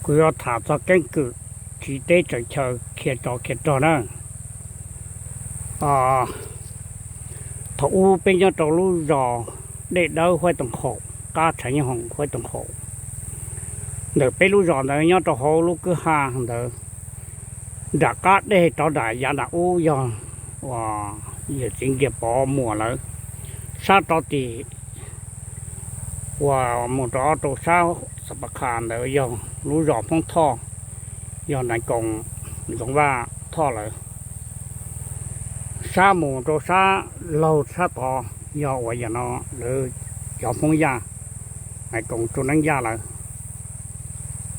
Kuv yuav tham txog keeb kwm tsiv teb tsaws chaw khiav tsov khiav rog na. Thaum ub peb nyob rau lub zos Dej Dawb Huaib Toom Qhaum, qab tshav nyob hoom Huaib Toom Qhaum. Ntawm peb lub zos ntawd nyob rau hauv lub kwj ha ntawd, nram qab dej rov nram yav nram ub yog uas yawm txiv Nkiag Pov muam lawv. Sab rov tim uas mus rau ob rau sab Xab Pas Khas ntawd yog lub zos Hmoob Thoj, yog Nais Koos Ntxoov Vaj Thoj lawm. Sab mus rau sab laug sab tod yog uas yam no lawv cov Hmoob Yaj, Nais Koos Tsuj Neeb Yaj lawm,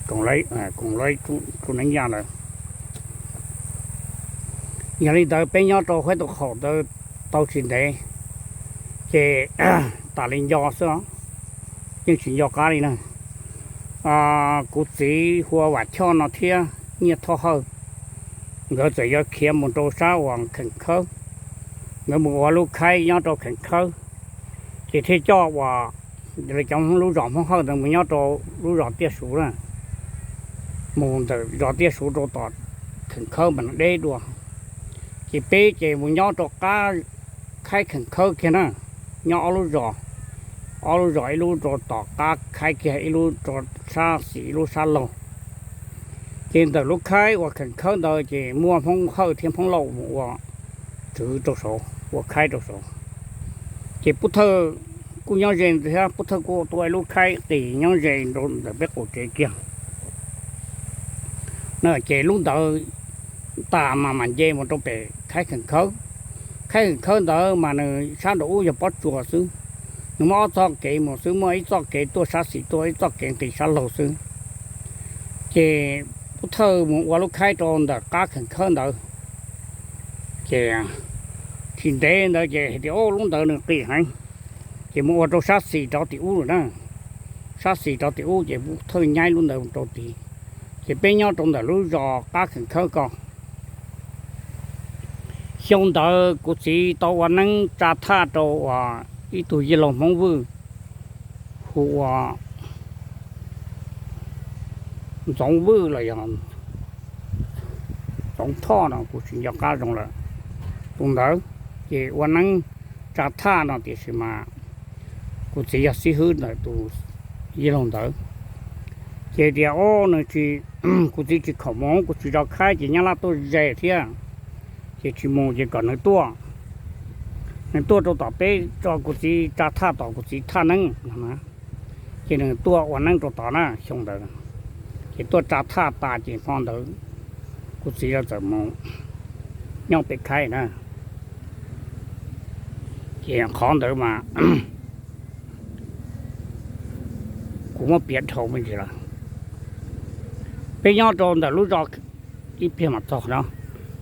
Koos Laib Tsuj Neeb Yaj lawm. Yog li ntawd peb nyob rau Huaib Toom Qhaum ntawd tau tsis ntev ces tas li nco xwb os, yeej tsis nco qab li na. Kuv txiv hu ua Vam Choj no thiab Nyiaj Thoj Hawj, nkawd txawm yuav khiav mus rau sab uas Kheem Khawb, nkawd mus ua lub khaib nyob rau Kheem Khawb, ces thiaj coj uas cov lub zos Hmoob Hawj ntawd mus nyob rau lub zos Tiaj Suv na, mus ntawm zos Tiaj Suv rau tom Kheem Khawb mas deb dua. Ces peb ces mus nyob rau qab khaib Kheem Khawb kiag na, nyob ob lub zos, ob lub zos ib lub rau tom qab khaib kiag ib lub rau sab xis ib lub sab laug. Ces ntawm lub khaib uas Kheem Khawb ntawd ces muaj Hmoob Hawj thiab Hmoob Lauj mus ua tswv rau saud, ua khaib rau saud. Ces Pub Thawj kuj nyob ze thiab, Pub Thawj kuj tuaj ib lub khaib qis nyob ze rau ntawm peb qaum tsev kiag. Ces lub ntawd tas mas mam nce mus rau pem khaib Kheem Khawb. Khaib Kheem Khawb ntawd mas nws sab nraum ub yog pob tsuas xwb, nws muaj ob txoj kev mus xwb, muaj ib txoj kev tuaj sab xis tuaj, ib txoj kev nqis sab laug xwb. Ces Pub Thawj mus ua lub khaib rau ntawm qab Kheem Khawb ntawd. Ces tsis ntev ntawd ces hais tias, Au, lub ntawd nws qis heev. Ces mus ua rau sab xis rov tim ub lawm na. Sab xis rov tim ub ces Pub Thawj nyaib lub ntawd rau tid. Ces peb nyob rau ntawm lub zos qab Kheem Khawb ko. Xyoo ntawd kuv txiv tau ua neeb tsa thaj rau uas ib tug yij laug Hmoob Vwj hu ua Ntxoov Vwj los yog Ntxoov Thoj no kuv tsis nco qab zoo lawm. Tus ntawd ces ua neeb tsa thaj no tiam sis mas kuv txiv yog xib hwb ntawm tus yij laug ntawd. Ces tias, Au, nws tsis, kuv txiv tsis khoom mus, kuv txiv zov khaib ces Nyab Laj tuaj ze thiab, ces tsis mus ces kom nws tuaj. Nws tuaj rau tom peb, tso kuv txiv tsa thaj tom kuv txiv thaj neeb no na. Ces nws tuaj ua neeb rau tod na xyoo ntawd. Ces tuaj tsa thaj tas ces hmo ntawd kuv txiv txawm mus nyob pem khaib na. Ces qhov ntawd mas kuv muab piav dhau me ntsis lawm. Peb nyob rau ntawm lub zos, ib pliag mam txog no,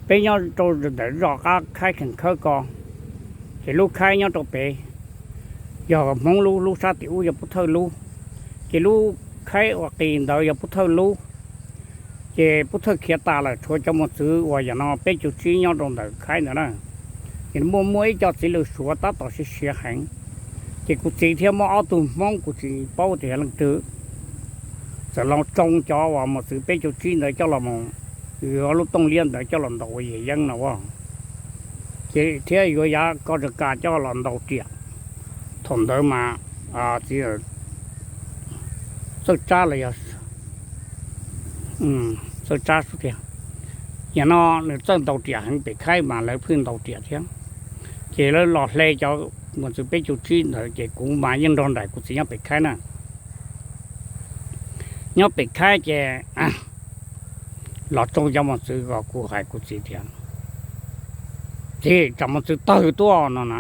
peb nyob rau ntawm zos qab khaib Kheem Khawb ko, ces lub khaib nyob rau pem yog Hmoob lub, lub sab tim ub yog Pub Thawj lub. Ces lub khaib uas qis ntawd yog Pub Thawj lub. Ces Pub Thawj khiav tas lawm, tshuav cov mos txwv uas yam no peb caug tsib nyob rau ntawm khaib ntawd na. Ces muaj, muaj ib co txiv lws suav tab tom siav siav heev. Ces kuv txiv thiab muaj ob tug Hmoob kuv tsis paub tias yog leej twg, txawm los tsoo cov uas mos txwv peb caug tsib ntawd coj los mus, yuav lub tooj liab ntawd coj los ntaus ua yam yeeb no as. Ces thiab yuav yav ko tsa kas coj los ntaus riam. Thaum ntawd mas txiv Txawj Tsab los yog Txawj Tsab xwb tiag, yam no nws txawj ntaus riam heev, pem khaib mas lawv pheej ntaus riam thiab. Ces lawv los hle cov mos txwv peb caug tsib ntawd ces kuv mas yeej nrog nraim kuv txiv nyob pem khaib na. Nyob pem khaib ces los tsoo cov mos txwv kom kuv hais kuv txiv tias, Txiv, tsam mos txwv tawg tuaj no na.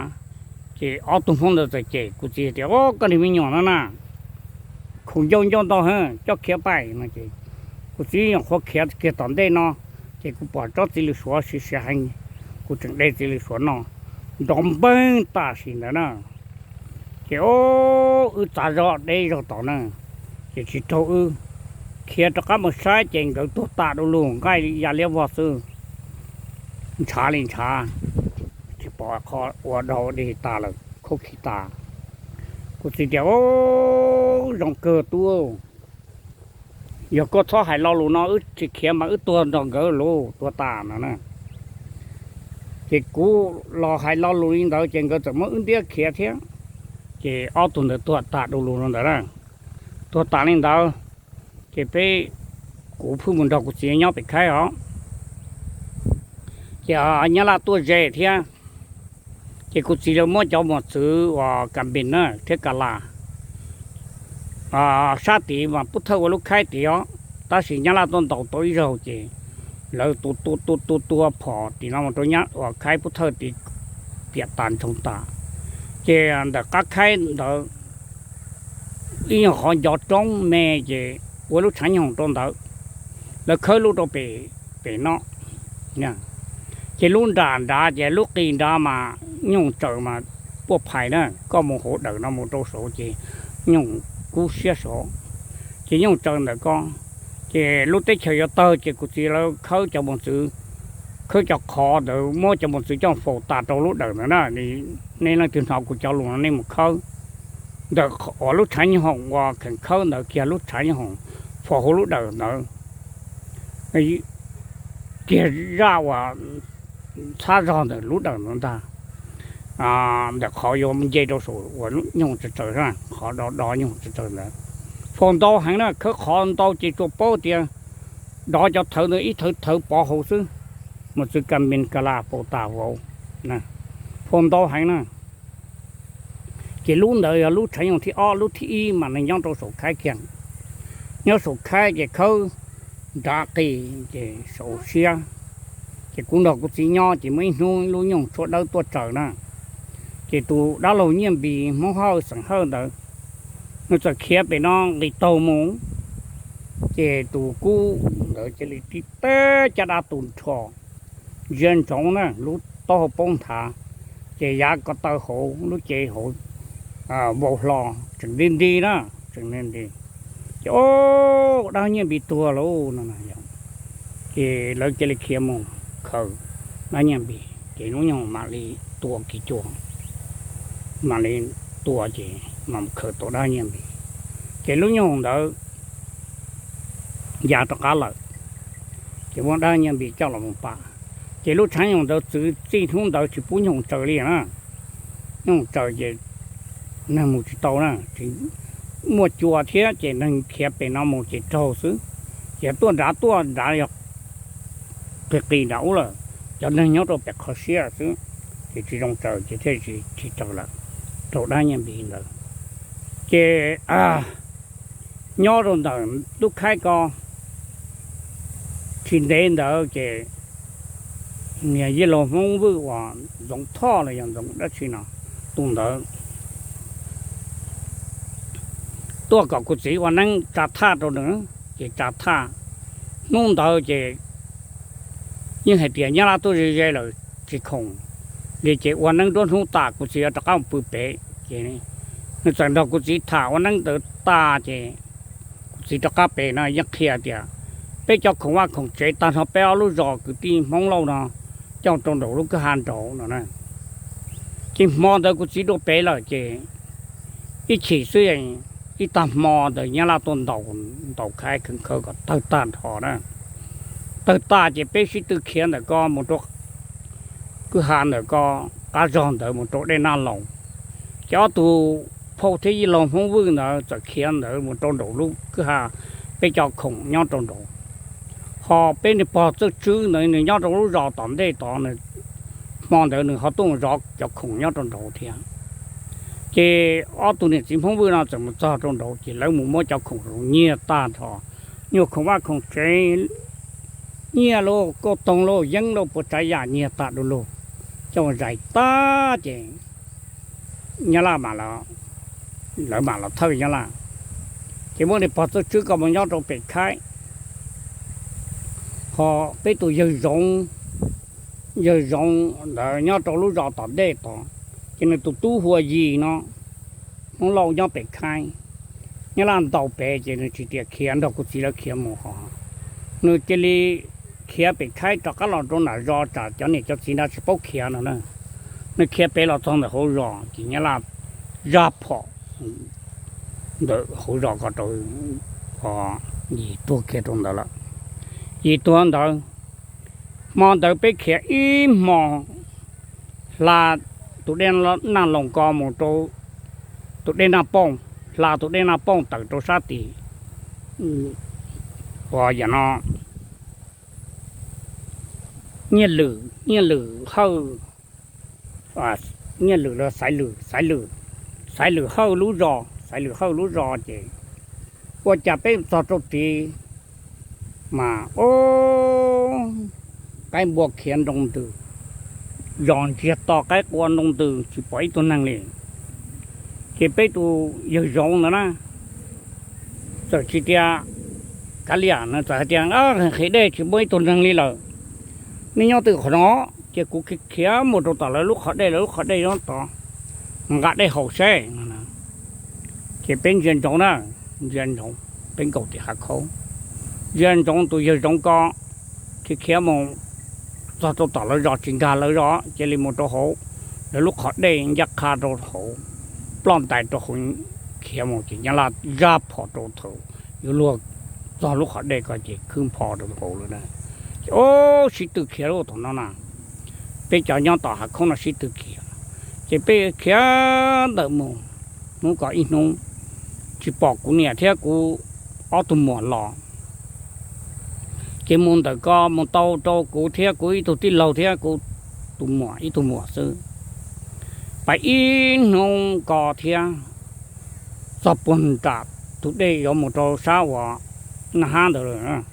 Ces ob tug Hmoob ntawd txawm cem kuv txiv tias, Au, koj niag me nyuam no na, khoom ncauj ncauj ntau heev, coj khiav pais no. Ces kuv txiv nyuam qhuav khiav kiag tom ntej no, ces kuv pom tsob txiv lws suav siav siav heev, kuv tseem de txiv lws suav no, nrov npeeg tam sim ntawd na. Ces, Au, wb txav zog deb zog tod na, ces tsis raug wb, khiav rov qab mus saib ces nkawd tuag tas du lug nqaij ya liab vog xwb, ntshav li ntshav, tsis pom qhov ua dog dig tas lawm, khaub khib tas. Kuv txiv tias, Au, zoo kawg tub, Yog koj txhob hais lo lus no, wb tsis khiav mas wb tuag nrog nkawd lauj, tuag tas no na. Ces kuv los hais lo lus li ntawd ces nkawd txawm muab wb ntiab khiav thiab. Ces ob tug ntawd tuag tas du lug rau ntawd na. Tuag tas li ntawd, ces peb, kuv pheej mus nrog kuv txiv nyob pem khaib os. Ces Nyab Laj tuaj ze thiab, ces kuv txiv lawv muab cov mos txwv uas kas npis na thiab kas las sab tid mas pub thawj ua lub khaib tid os, tab sis Nyab Laj tuaj ntaus tau ib zaug ces lawv tua tua tua tua tua phom tim no mus rau uas khaib pub thawj tid piam tas ntsoog tas. Ces ntawm qab khaib ntawd ib nyuag qhov ncov roob me ces ua lub tshav nyoog rau ntawd, lawv khawb lub rau pem, pem no. Ces lub nram nrad ces lub qis nrad mas nyoog tsaws mas puaj phais na, koj mus hauv dawm no mus rau saud ces nyoog kub siab saud, ces nyoog tsaws ntawm ko. Ces lub teb chaws yuav tawg ces kuv txiv lawv khawb cov mos txwv, khawb cov qhov ntawd muab cov mos txwv coj faus tas rau lub dawm ntawd na. Nej leej twg hnov kuv cov lus no nej mus khawb ntawm uas lub tshav nyoog uas kheem khawb ntawd kiag lub tshav nyoog faus hauv lub dawm ntawd kiag zaj uas txhab zog ntawm lub dawm ntawd ntag. Ntawm qhov yuav nce rau saum uas nyoog tsaws tsaws, qhov do do nyoog tsaws tsaws ntawd. Faus ntau heev na, khawb qhov ntau ces tsuas paub tias dov cov thawv ntawd ib thawv thawv pov hauv xwb, mos txwv kas npis kas las faus tas vauv, faus ntau heev na. Ces lub ntawd yog lub tshav nyoog thib ob, lub thib ib mas nws nyob rau saum khaib kiag. Nyob saum khaib ces khawb nrad qis ces saum siab. Ces kuv nrog kuv txiv nyob ces muaj ib hnub lub nyoog tshuab dawb tuaj tsaws na. Ces tus dab laug Nyiaj Npis Hmoob Hawj xeem Hawj ntawd, nws txawm khiav pem no nqis taug mus. Ces tus kub ntawd cia li tib teb caj dab tu nrho, ntsia ntsoov na lub taub hau paub nthav, ces yav ko taw hauv lub cev hauv vau hlo tseem nti nti na, tseem nti nti. Ces o, dab Nyiaj Npis tuag lauj no. Ces lawv cia li khiav mus khaws dab Nyiaj Npis ces lub nyoog mam li tua kiv cua, mam li tua ces mam mus khaws tau dab Nyiaj Npis. Ces lub nyoog ntawd ya rov qab lawm, ces muab dab Nyiaj Npis coj los mus pam. Ces lub tshav nyoog ntawd txwv txij hnub ntawd tsis pub nyoog tsaws li na. Nyoog tsaws ces neeg mus tsis tau na, tsis muaj cua thiab ces neeg khiav pem no mus ces raug xwb. Ces tuaj nrad tuaj nrad yog qis qis nram ub lawm, cov neeg nyob rau pem qhov siab xwb, ces tsis zoo tsaws ces thiaj tsis tsaws lawm, raug dab Nyiaj Npis ntawd. Ces nyob rau ntawm lub khaib ko tsis ntev ntawd ces niag yij laug Hmoob Vwj uas Ntxoov Thoj los yog Ntxoov dab tsi no, tus ntawd tuaj kom kuv txiv ua neeb tsa thaj rau nws, ces tsa thaj. Hnub ntawd ces yeej hais tias Nyab Laj tuaj ze ze lawm tsis khoom li ces ua neeb nruab hnub tas kuv txiv yuav rov qab mus pw pem. Ces nws txawm nrog kuv txiv tham ua neeb ntawd tas ces kuv txiv rov qab pem no yeej qhia tias peb cov khoom vaj khoom tsev tag nrho peb ob lub zos kwv tij Hmoob Lauj no coj rau nraum lub kwj ha nraud no na. Ces hmo ntawd kuv txiv dua pem lawm ces ib chim xwb, ib tag hmo ntawd Nyab Laj tuaj ntaus, ntaus khaib khaws kom tawg tag nrho na. Tawg tag ces peb sib tw khiav ntawm ko mus rau kwj ha ntawm ko, qab zog ntawd mus rau Dej Naj Loos. Ces ob tug phauj thiab yij laug Hmoob Vwj ntawd txawm khiav ntawd mus rau nraum lub kwj ha peb cov khoom nyob rau nraud. Ho peb niag pog Txawj Tswb ntawd nws nyob rau lub zos tom ntej tod, nws hmo ntawd nws ho tuaj zov cov khoom nyob rau nraud thiab. Ces ob tug niam txiv Hmoob Vwj no txawm mus txog rau nraud ces lawv mus muab cov khoom nyiag tag nrho, nyuag khoom vaj khoom tsev, nyiaj lauj, kauj toog lauj, yeeb lauj, puas tsav yam nyiag tag du lug, coj zais tag ces Nyab Laj, lawv mam los thawj Nyab Laj. Ces muab niag pog Txawj Tswb ko mus nyob rau pem khaib. Ho peb tus yawg Zoov, yawg Zoov ntawd nyob rau lub zos tom ntej tod, ces nws tus tub Hua Yis no, Hmoob Lauj nyob pem khaib. Nyab Laj ntaus pem ces nws tsis tias khiav, nrog kuv txiv lawv khiav mus ho, nws cia li khiav pem khaib rov qab los rau nram zos tsam cov niam cov txiv nrad tsis paub khiav no na. Nws khiav pem los txog ntawm hauv zos ces Nyab Laj zaj phom ntawm hauv zos ko rau, o, Yim tuag kiag rau ntawd lawm. Yim tuag ntawd, hmo ntawd peb khiav ib hmo, hla tus dej Naj Loos ko mus rau tus dej Naj Pooj, hla tus dej Naj Pooj tawm rau sab tim, uas yam no, Nyiaj Lwm, Nyiaj Lwm Hawj, Nyiaj Lwm los Xaiv Lwm, Xaiv Lwm, Xaiv Lwm Hawj lub zos, Xaiv Lwm Hawj lub zos ces ua cas peb txog rau tid mas, o, qaib npua khiav nroo ntws, zos ntsiag to qaib qua nroo ntws tsis pom ib tug neeg li. Ces peb tus yawg Zoov ntawd na, txawm tsis tias, kav liam no txawm hais tias, nqhis dej tsis muaj ib tug neeg li lawm, nej nyob twj qhov no, ces kuv khiav mus rau tom lawv lub qhov dej, lawv lub qhov dej nyob tod, nqa dej haus seb. Ces peb ntsia ntsoov na, ntsia ntsoov, peb nkaum tim hav khaub, ntsia ntsoov tus yawg Zoov ko khiav khiav mus txog rau tom lawv zos tsis nkag lawv zos, cia li mus rau hauv lawv lub qhov dej ncaj qha rau hauv, ploj ntais rau hauv, khiav mus ces Nyab Laj zaj phom rau thaum yuav luag txog lub qhov dej ko ces khwb npho rau hauv lawm na. Ces o, sib tw khiav lawm thaum no na, peb cov nyob tom hav khaub no sib tw khiav, ces peb khiav ntawm mus, hnub ko ib hnub tsis pom kuv niam thiab kuv ob tug muam los. Ces mus ntawm ko mus tau rau kuv thiab kuv ib tug tij laug thiab kuv tus muam ib tug muam xwb. Pais ib hnub ko thiab txog puag nram tus dej yuav mus rau sab uas Naj Hab ntawd lawm,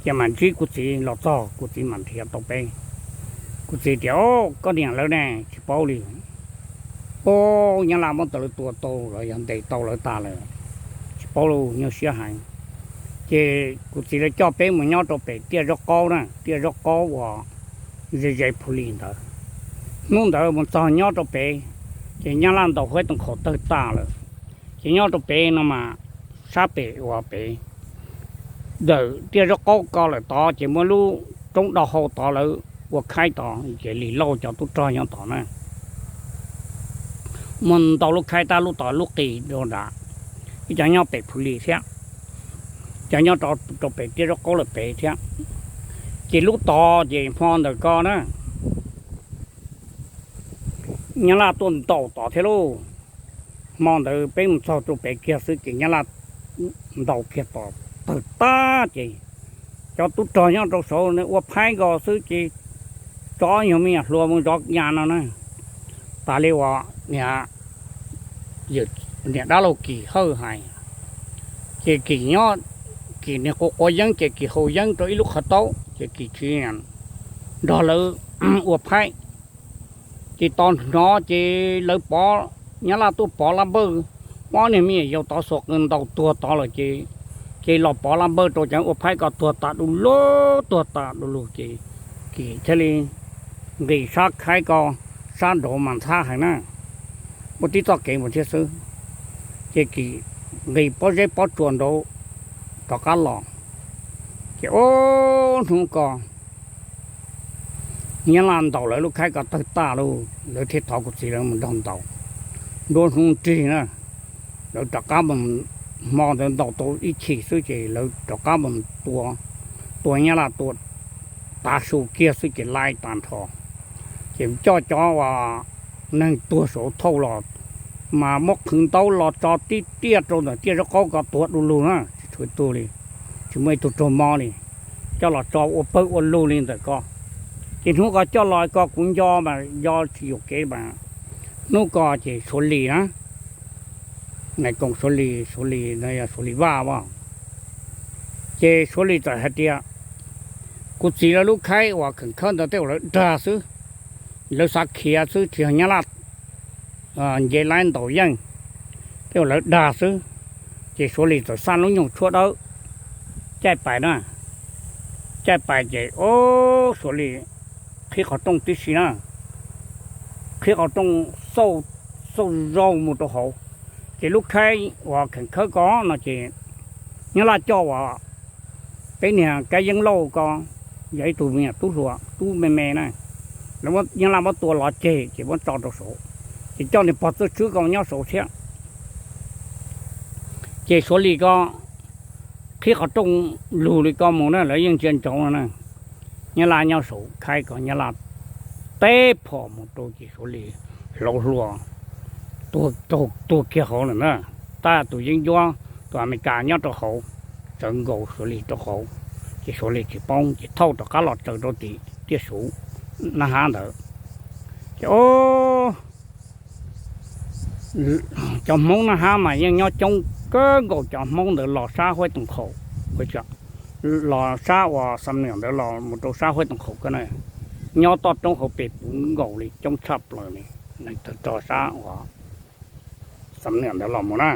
ces mam ntsib kuv txiv los txog, kuv txiv mam nrhiav tau peb. Kuv txiv tias, o, koj niam lawv ne tsis paub li. O, Nyab Laj muab tau lawv tua tau los yog ntes tau lawv tas lawm, tsis paub li, nyuaj siab heev. Ces kuv txiv lawv coj peb mus nyob rau pem tiaj zaub qaub na, tiaj zaub qaub uas ze ze Phu Lis ntawd. Hnub ntawd mus txog nyob rau pem, ces Nyab Laj ntaus huab ib tug khaum tawg tas lawm. Ces nyob rau pem no mas, sab pem uas pem ntawm tiaj zaub qaub ko lawm tod ces muaj lub roob do hau tod lawv ua khaib tod ces Lis Lauj cov tub rog nyob tod na. Muaj ntau lub khaib tab lub tod lub qis rau nram, ib cov nyob pem Phu Lis thiab, cov nyob rau pem tiaj zaub qaub lawm pem thiab. Ces lub tod ces hmo ntawm ko na, Nyab Laj tuaj ntaus tod thiab lauj. Hmo ntawd peb mus txog rau pem kiag xwb ces Nyab Laj ntaus kiag tod tawg tag ces cov tub rog nyob rau saud ua phaib nkaus xwb ces tsov nyuag me nyuam hluas mus zov nyas no na. Tas li uas niam dab laug Kis Hawj hais, ces Kis nyob, Kis niag quav quav yeeb ces Kis haus yeeb rau ib lub qhov taub ces Kis tsis nrog lawv ua phaib. Ces tos hnov ces lawv pov, Nyab Laj tuaj pov lab npawj, ob niag me nyuam yaus tov xuas qws ntaus tuag tod lawm ces, ces los pov lab npawj rau cov ua phaib ko tuag tas du lug, tuag tas du lug ces Kis thiaj li nqis sab khaib ko, sab nraud mas ntxhab heev na, muaj tib txoj kev mus thiab xwb. Ces Kis nqis pob zeb pob tsuas nraud rov qab los. Ces ob hnub ko Nyab Laj ntaus lawv lub khaib ko tawg tag lauj, lawv thiaj thov kuv txiv lawv mus nrog ntaus. Nruab hnub nrig na, lawv rov qab mus, hmo ntawd ntaus tau ib chim xwb ces lawv rov qab mus tua, tua Nyab Laj tua tav su kiag xwb ces laib tag nrho. Ces coj cov uas neeg tuag saud thauj los, mas muab qhwv ntaub los tso tib tiaj rau ntawm tiaj zaub qaub ko tuag du lug na, tsis tshuav ib tug li, tsis muaj ib tug raug mob li. Coj los tso ua pawg ua lug li ntawm ko. Ces hnub ko coj los ko kuv nco mas nco tsis yuam kev mas, hnub ko ces Suav Lis na, nais koom Suav Lis, Suav Lis no yog Suav Lis Vaj as. Ces Suav Lis txawm hais tias kuv txiv lawv lub khaib uas kheem khawb ntawd tej uas lawv dag xwb, lawv xav khiav xwb tsis yog Nyab Laj nce laib ntaus yeej, tej uas lawv dag xwb. Ces Suav Lis txawm xaj lub nyuag tshuab dawb, caij pais na, caij pais ces o, Suav Lis qhib qhov rooj tib si na, qhib qhov rooj xauj, xauj zaug mus rau hauv. Ces lub khaib uas kheem khawb ko no ces Nyab Laj coj uas peb niag Kab Yeeb Lauj ko, yog ib tug me nyuam tub hluas tub me me na, Nyab Laj muab tua los ceg ces muab tso rau saud, ces coj niag pog Txawj Tswb ko nyob saud thiab. Ces Suav Lis ko qhib qhov rooj lug li ko mus na, lawv yeej ntsia ntsoov no na. Nyab Laj nyob saum khaib ko, Nyab Laj teb phom mus rau ces Suav Lis hlauv hlua tuag kiag hauv lawm na. Tab tus yeeb ncuab tus Amelikas nyob rau hauv, tsawv nkaus Suav Lis rau hauv, ces Suav Lis tsis poob ces thauj rov qab los tsaws rau tim tiaj suv Naj Hab ntawd. Ces cov Hmoob Naj Hab mas yeej nyob coob kawg nkaus, cov Hmoob ntawd los sab Huab Toom Khaum, los sab uas Xam Niam ntawd los mus rau sab Huab Toom Khaum ko na, nyob toj roob hauv pes puv nkaus li, coob tshaj plaws li, neeg tawg rog sab uas Xam Niam ntawd los mus na.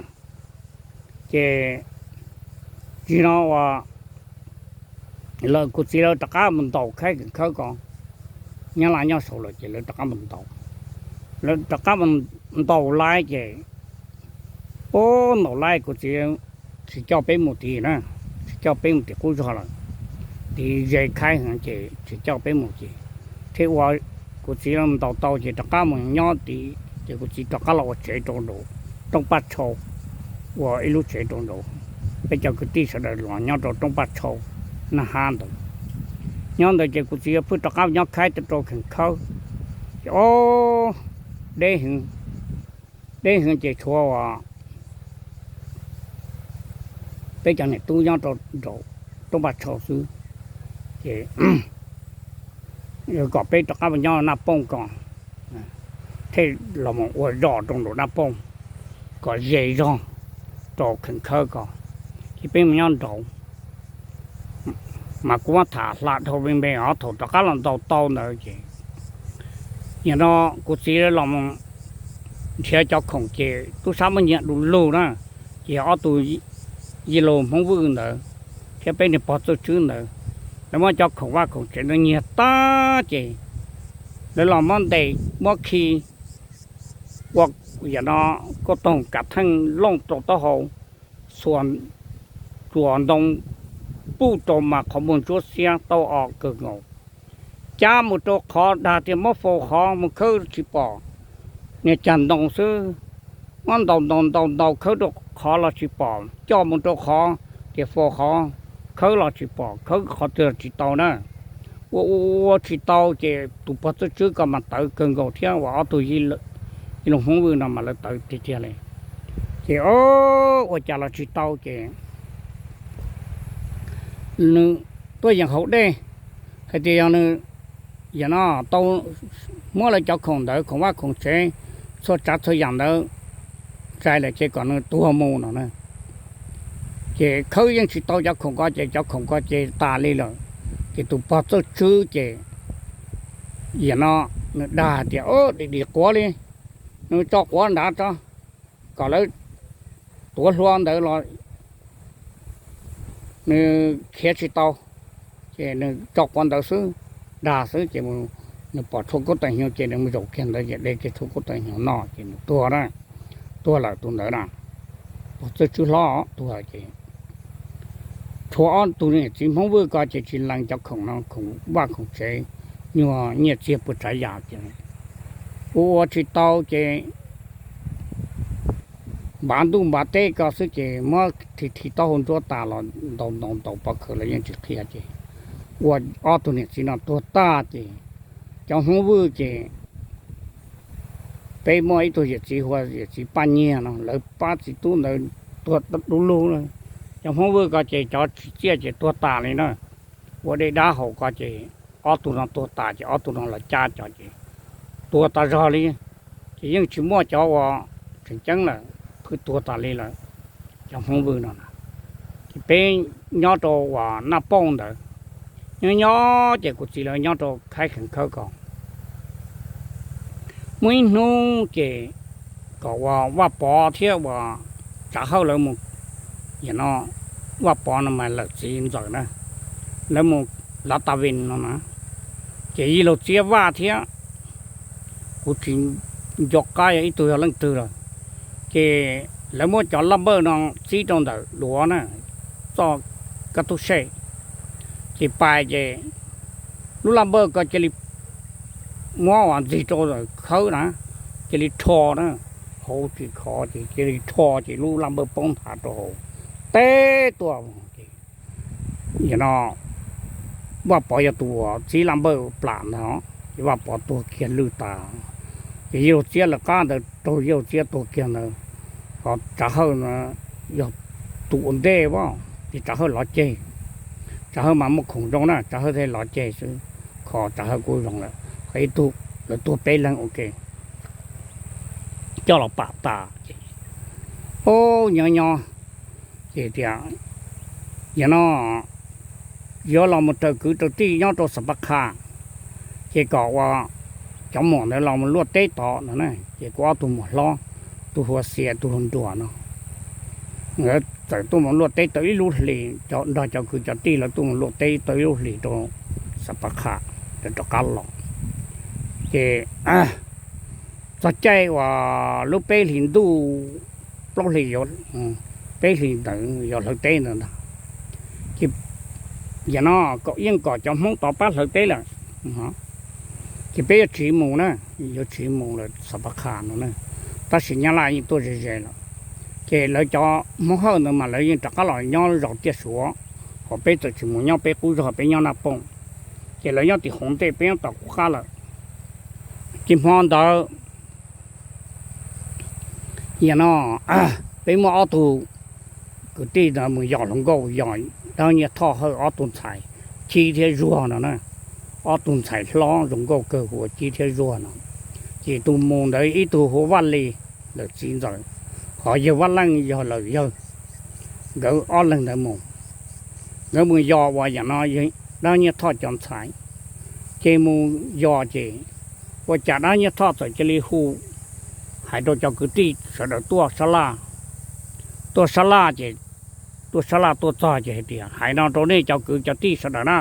Ces tsis no uas lawv, kuv txiv lawv rov qab mus ntaus khaib kawm khawb ko, Nyab Laj nyob saud lawm ces lawv rov qab mus ntaus, lawv rov qab mus ntaus laib ces, ub, ntaus laib kuv txiv tsis coj peb mus tid na, tsis coj peb mus tim qub zog lawm, tid ze khaib heev ces tsis coj peb mus ces, thiaj ua kuv txiv ntaus tau ces rov qab mus nyob tid ces kuv txiv rov qab los ua tsev rau nraum roob Paj Tshau, ua ib lub tsev rau nraum, peb cov kwv tij sawv daws los nyob rau roob Paj Tshau Naj Hab ntawd. Nyob ntawd ces kuv txiv yuav phwj rov qab nyob khaib rau kheem khawb, ces ub, deb heev, deb heev ces tshuav uas peb cov niam tub nyob rau nraum roob Paj Tshau xwb, ces kom peb rov qab mus nyob Naj Pooj ko, thiaj los mus ua zos rau nraum Naj Pooj kom ze zog rau kheem khawb ko, ces peb mus nyob nraud. Mas kuv muab tham hla dhau me me os, thaum rov qab los ntaus tau ntawd ces, yog no kuv txiv los mus nrhiav cov khoom ces tub sab muab nyiag du lug na, ces yog ob tug yij laug Hmoob Vwj ntawd thiab peb niag pog Txawj Tswb ntawd, lawv muab cov khoom vaj khoom tsev ntawd nyiag tag ces lawv los muab ntes muab khi ua, yam no, kuj toog kav theej looj rau taub hau, txuas tsuas ntoo puj rau mas qhov muag ntsuab xiab tau o kawg nkaus. Cab mus rau qhov dag tias muab faus qhov mus khawb tsis pom, niag cag ntoo xwb, muab ntaus ntaus ntaus ntaus khawb rau qhov los tsis pom, coj mus rau qhov tias faus qhov, khawb los tsis pom, khawb qhov twg los tsis tau na. Ua ua ua tsis tau ces tus pog Txawj Tswb ko mas tawv kawg nkaus thiab uas ob tug yij laug Hmoob Vwj no mas lawv tawv tiag tiag li. Ces o, ua cas los tsis tau ces nws tuaj yeem haus dej hais tias yog nws, yam no, tau muab lawv cov khoom ntawd, khoom vaj khoom tsev, txhua tsav txhua yam ntawd txais lawm ces kom nws tuag mus no na. Ces khawb yeej tsis tau cov khoom ko ces cov khoom ko ces tas li lawm. Ces tus pog Txawj Tswb ces yam no nws dag hais tias, dim dim quav li, nws tso quav nrad tso, kom lawv tuav hlua ntawd los nws khiav tsis tau, ces nws tso quav ntawd xwb, dag xwb ces nws pom tshuaj kub taws hnyuv ces nws mus zaum kiag ntawd ces de kiag tshuaj kub taws hnyuv noj ces nws tuag na. Tuag lawm tus ntawd na, pog Txawj Tswb hlob tuag ces tshuav ob tug niam txiv Hmoob Vwj ko ces tsis lees cov khoom no, khoom vaj khoom tsev, nyuag nyiaj txiag puas tsav yam ces ua ua tsis tau ces npav ntuj npav teb ko xwb ces muab thi thi taub hau ntsuab tas los ntaus ntaus ntaus pov khawv los yeej tsis qhia ces ua ob tug niam txiv no tuag tag ces cov Hmoob Vwj ces peb muaj ib tug yawm txiv hu ua yawm txiv Paj Nyiag no, lawv pab txiv tub ntawd tuag du lug. Cov Hmoob Vwj ko ces cov tsim txiaj ces tuag tas li na. Ua dej dab haus ko ces ob tug no tuag tas ces ob tug no los cab cov ces tuag tas zog li. Ces yeej tsis muaj cov uas tseem ceeb lawm, phwj tuag tas li lawm cov Hmoob Vwj no. Ces peb nyob rau uas Naj Pooj ntawd, nyob nyob ces kuv txiv lawv nyob rau Khaib Kheev Khawb ko. Muaj ib hnub ces kom uas Vaj Pov thiab uas Tsav Hawj lawv mus, yam no, Vaj Pov no mas lawm txiv ntxawm na, lawv mus lav tas vin no na, ces yij laug Txiab Vaj thiab, kuv tsis nco qab yog ib tug yog leej twg lawm, ces lawv muab cov laj npawj no txib rau ntawm duav na, txoj kab tub sej, ces pais ces lub laj npawj ko cia li muab uas ntxig rau khawb na, cia li rho na, hauv tsis khov ces cia li rho ces lub laj npawj poob nthav rau hauv, teb tuaj. no Vaj Pov yog tus uas txib Laj Npawj plam ntag, ces Vaj Pov tuag kiag lwj tas. Ces Yawg Txiab lawv qab ntawd raug Yawg Txiab tuag kiag ntawd, ho Tsav Hawj no yog tus ua ntej as, ces Tsav Hawj lov ceg. Tsav Hawj mas muaj khoom zoo na, Tsav Hawj thiaj lov ceg xwb, kho Tsav Hawj kuj zoo lawm, ho ib tug lawv tuag peb leeg ua ke coj los pam tas ces, o, nyob nyob ces tias, yog no yuav los mus raws kwv raws tij nyob rau Xav Pas Khas, ces kom ua cov muam ntawd los mus luaj teb tod no na. Ces kuv ob tug muam hlob, tus hu ua Xia tus hu ua Nruas no, nkawd txawm tuaj mus luaj teb tau ib lub hlis, nrog cov kwv cov tij lawv tuaj mus luaj teb tau ib lub hlis rau Xav Pas Khas, rov qab los. Ces txog caij uas lub peb hlis ntuj, plaub hlis, peb hlis ntawd yog hlawv teb ntawd ntag. Ces yog no yeej kom cov Hmoob tod pab hlawv teb lawm, ces peb yuav tsiv mus na, yuav tsiv mus lawm Xav Pas Khas no na, tab sis Nyab Laj yeej tuaj ze ze lawm. Ces lawv cov Hmoob Hawj ntawd mas lawv yeej rov qab los nyob zos Tiaj Suav, ho peb txawm tsis mus nyob peb qub zos, peb nyob Naj Pooj. Ces lawv nyob tim hauv ntej, peb nyob tom qub qab lawm. Ces hmo ntawd yog no peb muaj ob tug kwv tij ntawd mus yos hluas nkauj, yos dab Nyiaj Thoj Hawj ob tug ntxhais, Cib thiab Zuag no na. Ob tug ntxhais hlob zoo nkauj kawg hu ua Cib thiab Zuag no. Ces tus mus ntawd ib tug hu ua Vaj Lis, lawv txiv ntxawm, ho yawg Vaj Leej yog lawv yawg. Nkawd ob leeg ntawd mus, nkawd mus yos uas yam no dab Nyiaj Thoj cov ntxhais. Ces mus yos ces ua cas dab Nyiaj Thoj txawm cia li hu hais rau cov kwv tij sawv daws tuaj sab laj. Tuaj sab laj ces, tuaj sab laj tuaj txog ces hais tias, hais no rau nej cov kwv cov tij sawv daws na,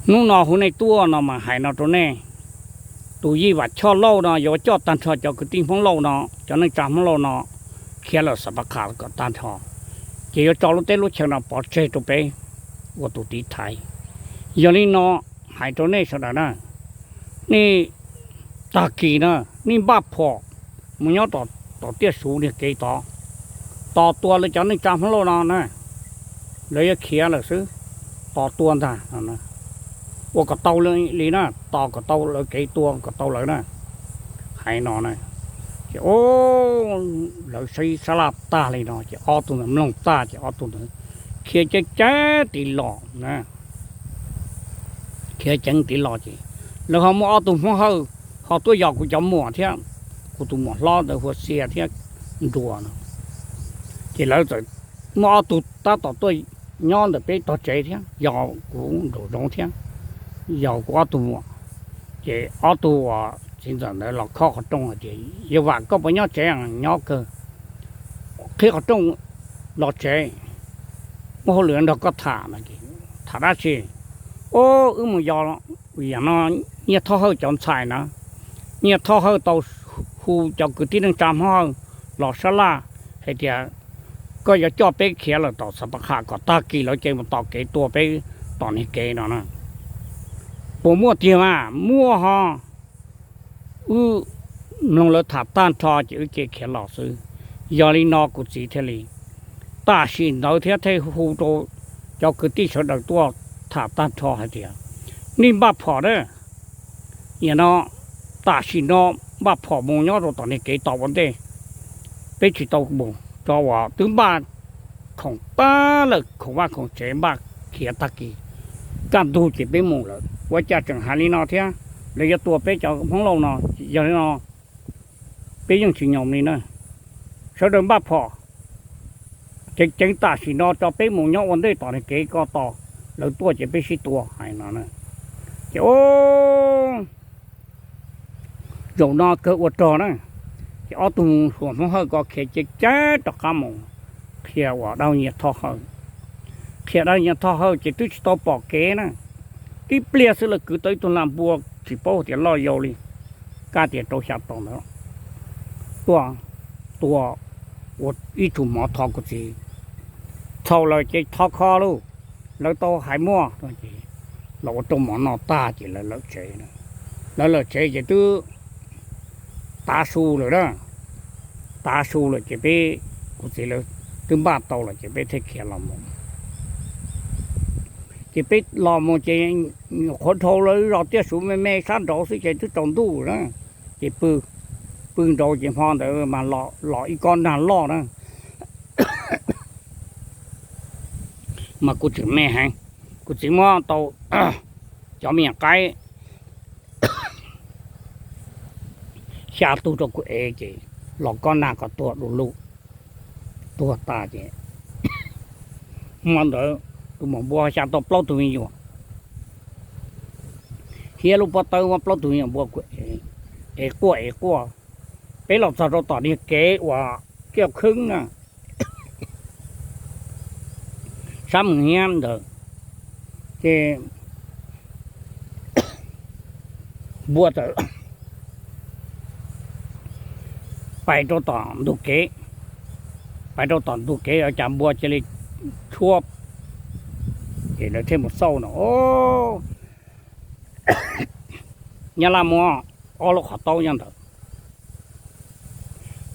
hnub no hu nej tuaj no mas hais no rau nej, tus Yij Vam Choj Lauj no yuav coj tag nrho cov kwv tij Hmoob Lauj no, cov neej tsa Hmoob Lauj no khiav lawm Xav Pas Khas kom tag nrho, ces yuav tso lub teb lub chaw no pov tseg rau peb ua tus tiv thaiv. Yog li no hais rau nej sawv daws na, nej tag kis na, nej npaj phom mus nyob tom Tiaj Suav niag kev tod, tos tua lawv cov neej tsa Hmoob Lauj no na, lawv yuav khiav lawm xwb, tos tua ntag. Ua kom tau li na, tos kom tau lawv kev, tua kom tau lawv na. Hais no na, ces lawv saib sab laj tag li no ces ob tug ntawd mloog tag ces ob tug ntawd khiav ceev ceev tiv los na. Khiav ceev tiv los ces lawv ho muaj ob tug Hmoob Hawj ho tuaj yos kuv cov muam thiab, kuv tus muam hlob ntawd hu ua Xia thiab Nruas no. Ces lawv txawm muaj ob tug tab tom tuaj nyob ntawm peb tog tsev thiab, yog kuv nraum zoov thiab, yog kuv ob tug muam. Ces ob tug uas txiv ntxawm ntawd los khob qhov rooj hais tias, Yawg Vam, koj puas nyob tsev? Nyob kawg. Qhib qhov rooj los tsev, muaj hauj lwm nrog koj tham no. Tham dab tsi? Ub, wb mus yos, yam no Nyiaj Thoj Hawj cov ntxhais na, Nyiaj Thoj Hawj tau hu cov kwv tij neej tsa Hmoob Hawj los sab laj hais tias koj yuav coj peb khiav lawm tom Xav Pas Khas kom tag kis lawv ces mus tos kev tua peb tom niag kev no na. Puas muaj tiag mas? Muaj ho. Wb mloog lawv tham tag nrho ces wb cia khiav los xwb. Yog li no kuv txiv thiaj li tam sim ntawd thiab thiaj hu rau cov kwv tij sawv daws tuaj tham tag nrho hais tias, nej npaj phom na, yam no tam sim no npaj phom mus nyob rau tom niag kev tos ua ntej, peb tsis tau mus tso uas twb npaj khoom tag lawm, khoom vaj khoom tsev npaj khiav tag kis, kaj ntug ces peb mus lawm. Ua cas tseem hais li no thiab? Lawv yuav tua peb cov Hmoob Lauj no. Yog li no peb yeej tsis nyob li na, sawv daws npaj phom ceev ceev tam sim no tso peb mus nyob ua ntej tom niag kev ko tos lawv tuaj ces peb sib tua, hais no. Ces zaum no kawg ua rog na, ces ob tug hluas Hmoob Hawj ko khiav ceev ceev rov qab mus qhia uas dab Nyiaj Thoj Hawj. Qhia dab Nyiaj Thoj Hawj ces twb tsis tau pom kev na, tib pliag xwb lawv kwv tau ib tug lag npua tsis paub tias loj yau li, kaj tias rau xya tau ntawd, tuaj tua ua ib tsum mov thov kuv txiv, txhaum lawm ces thov kho lauj, lawv tau hais muaj. Los ua rooj mov noj tag ces lawv lawm tsev. Lawv lawm tsev ces twb tav su lawm na, tav su lawm ces peb, kuv txiv lawv twb npaj tau lawm ces peb thiaj khiav los mus. Ces peb los mus ces nyuam qhuav dhau lawv zos Tiaj Suv me me sab nraud xwb ces twb tsaus ntuj na. Ces pw, pw nraud ces hmo ntawd mas los ib kob nag loj na, mas kuv tseem me heev, kuv txiv muab tau cov me nyuam qaib xya tug rau kuv ev ces los kob nag kom tuag du lug, tuag tas ces hmo ntawd tus maum npua xya tau plaub tug me nyuam, thiab lub pob tawb muab plaub tug me nyuam npua kuv ev quaj ev quaj. Peb los txog rau tom niag kev uas Kiaj Khwb na, sab Mus Hiab ntawd, ces npua txawm pais rau tom ntug kev, pais rau tom ntug kev ua cas npua cia li tshuab, ces lawv thiaj mus xauj no, Nyab Laj muaj ob lub qhov taub nyob ntawd.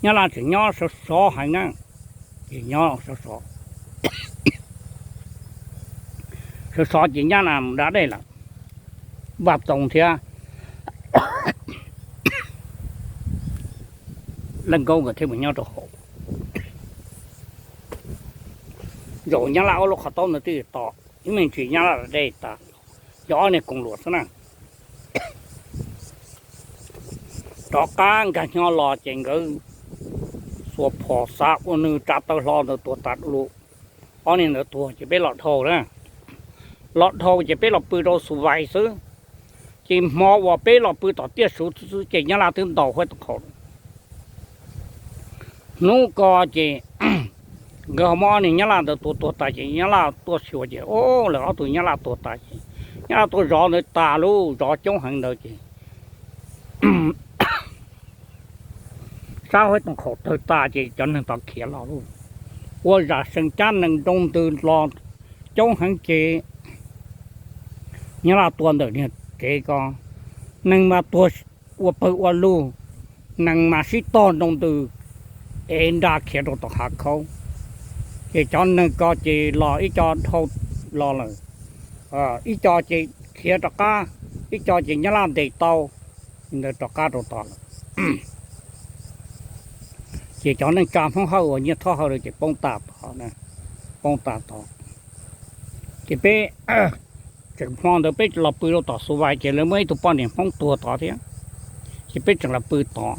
Nyab Laj tseem nyob sov sov heev na, ces nyob sov sov, sov sov ces Nyab Laj mus da dej lawm, Vaj Txoos thiab Leej Nkaub nkawd thiaj mus nyob rau hauv. Zaum Nyab Laj ob lub qhov taub ntawd twb to, ib me ntsis Nyab Laj da dej tas, yog ob niag koos luam xwb na. Rov qab nkag nyo los ces nkawd xuas phom xav ua nws tsa taw hlo ntawd tuag tas du lug. Ob niag ntawd tuag ces peb los dhau na, los dhau ces peb los pw rau Xus Vais xwb. Ces hmo uas peb los pw tom Tiaj Suv xwb ces Nyab Laj twb ntaus huab tab qhaum. Hnub ko ces nkawd ho muab ob niag Nyab Laj ntawd tua tuag tas ces Nyab Laj tuaj xyuas ces, o, lawv ob tug Nyab Laj tuag tas ces Nyab Laj tuaj zov ntawd tas lauj, zov coob heev ntawd ces sab huab tab qhaum tawg tas ces cov neeg tod khiav los lauj. Ua zam sees cab nees nroo ntws los coob heev ces Nyab Laj tua ntawm niag kev ko, neeg mas tuag ua pawg ua lug, neeg mas sib tog nroo ntws, ev nra khiav rau tom hav khaub. Ces cov neeg ko ces los ib co dhau los lawm, ib co ces khiav rov qab, ib co ces Nyab Laj ntes tau, ntawd rov qab rau tod lawm. Ces cov neej tsa Hmoob Hawj uas Nyiaj Thoj Hawj lawm ces poob tas tod, poob tas tod. Ces peb tseem hmo ntawd peb los pw rau tom Xus Vais ces lawv muaj ib tug poj niam Hmoob tuag tod thiab, ces peb tseem los pw tod.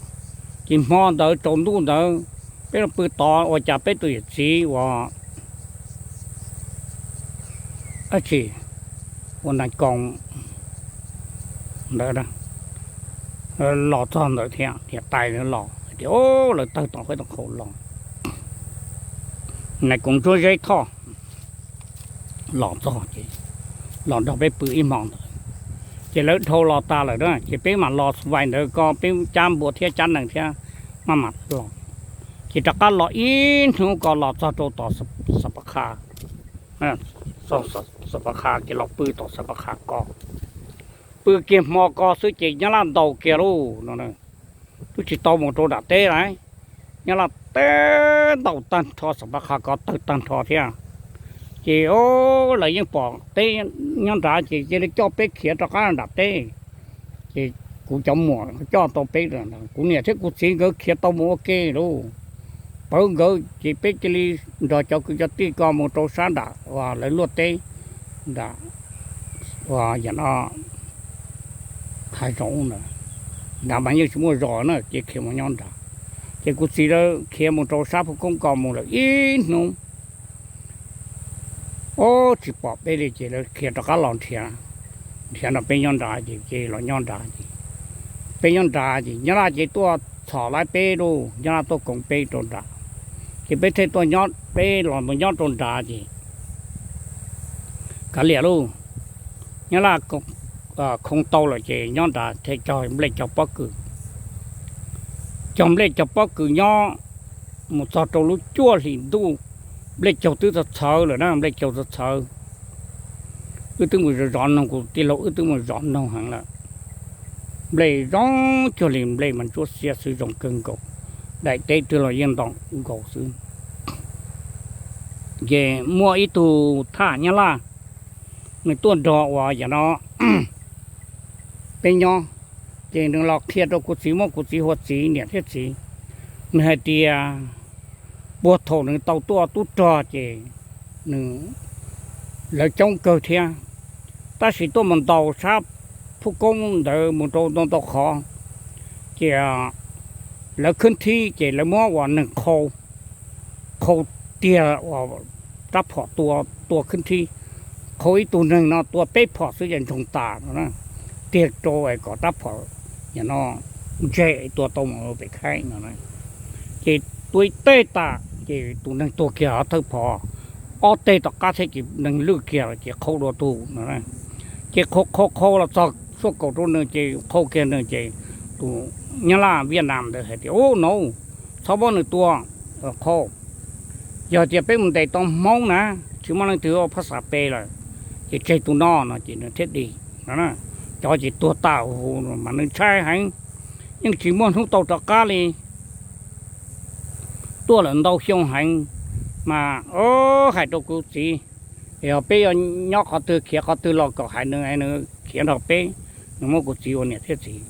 Ces hmo ntawd tsaus ntuj ntawd peb los pw tod ua cas peb tus yawm txiv uas dab tsi, ua Nais Koos ntawd los txog ntawd thiab, niam tais lawv los hais tias, o, lawv tawg tom huab tab qhaum los, Nais Koos Ntsuab Zeb Thoj los txog ces los nrog peb pw ib hmo ntawd. Ces lawv dhau los tas lawm na ces peb mam los Xus Vais ntawd ko peb cab npua thiab cab nees thiab maj mam los. Ces rov qab los ib hnub ko los txog rau tom Xav Pas Qha, Xav Pas Qha ces los pw tom Xav Pas Qha ko, pw kiag hmo ko xwb ces Nyab Laj ntaus kiag lauj no. Twb tsis tau mus rau nram teb lauj, Nyab Laj teb ntaus tag nrho Xav Pas Qha ko tawg tag nrho thiab. Ces o, lawv yeej pom teb nyob nrad ces cia li coj peb khiav rov qab nram teb. Ces kuv cov muam coj tau peb, kuv niam thiab kuv txiv nkawd khiav tau mus ua ke lauj. Pawv nkawd ces peb cia li nrog cov kwv cov tij ko mus rau sab nram uas lawv luaj teb nram, uas yam no Hav Zoov ntawd, nrad mas yeej tsis muaj zos na ces khiav mus nyob nrad. Ces kuv txiv lawv khiav mus rau sab Phuj Koob ko mus lawm ib hnub, o, tsis pom peb li ces lawv khiav rov qab los nrhiav, nrhiav nrog peb nyob nrad ces, ces los nyob nrad ces peb nyob nrad ces Nyab Laj ces tuaj txhom lawv peb lauj, Nyab Laj tuaj koom peb rau nrad. Ces peb thiaj tuaj nyob, peb los mus nyob rau nrad ces kav liam lauj, Nyab Laj khoo tau lawm ces nyob nrad thiaj cog nplej cog pob kws, cog nplej cog pob kws nyob mus txog rau lub cuaj hlis ntuj, nplej caug twb txawv txhawv lawm na, nplej caug txawv txhawv. Wb twb mus zov zov noog, kuv tij laug wb twb mus zov noog heev lawm. Nplej zoo cuag li nplej mas ntsuab xiab xwb, zoo kawg nkaus, daim teb twg los yeej nto nkaus xwb. Ces muaj ib tug thaj Nyab Laj nws tuaj nrog uas yam no peb nyob, ces nws los qhia rau kuv txiv, muab kuv txiv hu ua txiv niam thiab txiv. Nws hais tias puag thaum nws tau tuaj tub rog ces nws, lawv coob kawg thiab, tab sis tuaj mus ntaus sab Phub Koob ntawd mus rau ntau ntau qhov, ces lawv khwb thib ces lawv muab uas neeg qhau, qhau tiag uas rab phom tua, tua khwb thib, qhau ib tug neeg no tua peb phom xwb ces ntsoog tas no, tiag rau kom rab phom no ntseg tua tau mus pem khaib no. Ces tua ib teg tas ces tus neeg tuag kiag hov thawj phom, ob teg tom qab thiab ces neeg lwj kiag ces qhau dua tus no. Ces qhau qhau qhau los txog suab kaum rau nws ces qhau kiag nws ces tus Nyab Laj Viaj Nam ntawd hais tias, Ub, no txhob muab nws tua, qhau. Yog tias peb mus ntes tau Hmoob na, tsis muaj leej twg ua phab xav pe lawm, ces tseg tus no no ces nws thiaj dim no. Cov ces tuag tas huv mas nws ntshai heev, yeej tsis muaj hnub tau rov qab li. Tuaj lawm ntau xyoo heev mas, o, hais rau kuv txiv, yog peb yuav nyob qhov twg khiav qhov twg los kom hais nws, nws khiav nrog peb, nws muab kuv txiv ua niam thiab txiv.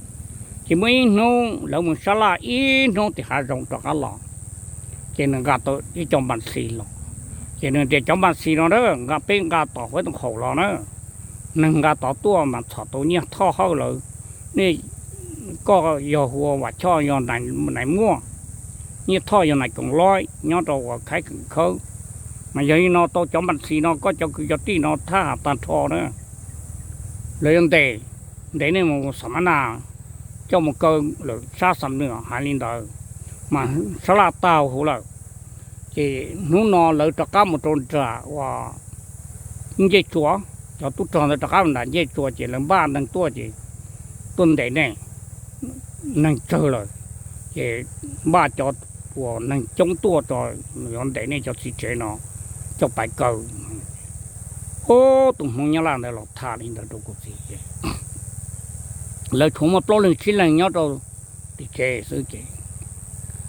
Ces muaj ib hnub lawv mus sab laj ib hnub tim hav zoov rov qab los, ces nws nqa tau ib co npas xis los. Ces nws tias, Cov npas xis no na, nqa peb nqa tom huab tou haum los na, neeg nqa tod tuaj mas txhom tau Nyiaj Thoj Hawj lawm. Nej, koj yog hu ua Vam Choj, yog Nais Muaj, Nyiaj Thoj yog Nais Koom Loib, nyob rau uas Khaib Keem Khawb. Mas yog li no tau cov npas xis no koj cov kwv cov tij no thab ham tag nrho na, lawv yuav ntes, ntes nej mus xam mab nas, coj mus kaw lawm sab Xam Nws hais li ntawd, mas sab laj tag huv lawm. Ces hnub no lawv rov qab mus rau nram uas Ncej Tsua, cov tub rog ntawd rov qab mus nram Ncej Tsua ces lawv npaj neeg tuaj ces tuaj ntes nej, neeg tsawg lawm, ces npaj cov uas neeg coob tuaj rau, yuav ntes nej cov txiv tsev no coj pais kaw. Ub, tus Hmoob Nyab Laj ntawd los tham li ntawd rau kuv txiv ces lawv tshuav muaj plaub leeg tsib leeg nyob rau tim tsev xwb ces